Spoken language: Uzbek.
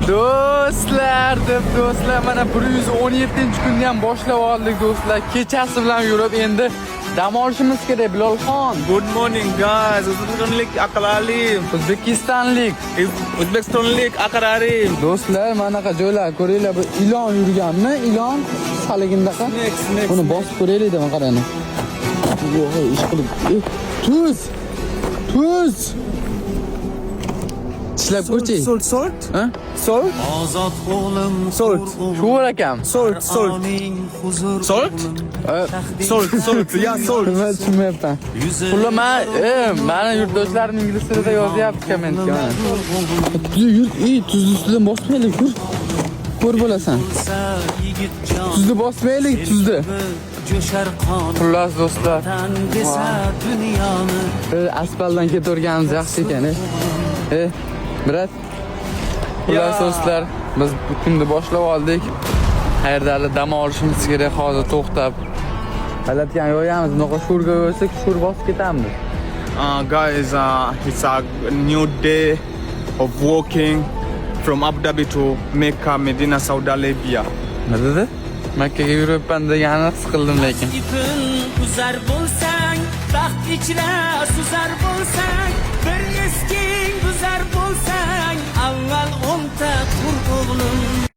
Do'stlar deb, do'stlar, mana 117-kunni ham boshlab oldik, do'stlar. Kechasi bilan yurib, endi dam olishimiz kerak, Bilolxon. Good morning, guys. O'zbekistonlik akalarim. O'zbekistonlik. O'zbekistonlik akalarim. Do'stlar, manaqa joylar ko'ringlar, bu ilon yurganmi? Ilon saligindaqa. Snake, snake. Buni bosib ko'raylik deb qarang. Yo'q, ish qilib. Tuz. Tuz. Tishlab ko'rchi. Salt, salt. Ha? Salt. Ozod o'g'lim. Salt. Sho'r akam. Salt, salt. Salt? Salt, salt. Yeah, salt. Nima tushunmayapman. Xullas, man, mani yurtdoshlarim ingliz tilida yozyapti kommentga mana. Yur, ey, tuzni ustidan bosmaylik, yur. Ko'r bo'lasan. Tuzni bosmaylik, tuzni. Jo'shar qon. Xullas, do'stlar, Vatan desa dunyoni. Asfaltdan ketaverganimiz yaxshi ekan, e. Брат. Xullas, do'stlar, biz bu kunni boshlab oldik. Qayerdadir dam olishimiz kerak hozir to'xtab. Halatgan yoyamiz, bunaqa sho'rga yoysak, sho'r bosib ketamiz. Guys, it's a new day of walking from Abu Dhabi to Mecca, Medina, Saudi Arabia. Nima dedi? Makkaga yuribman deganini his qildim lekin. Ipin uzar bo'lsang, baxt ichra.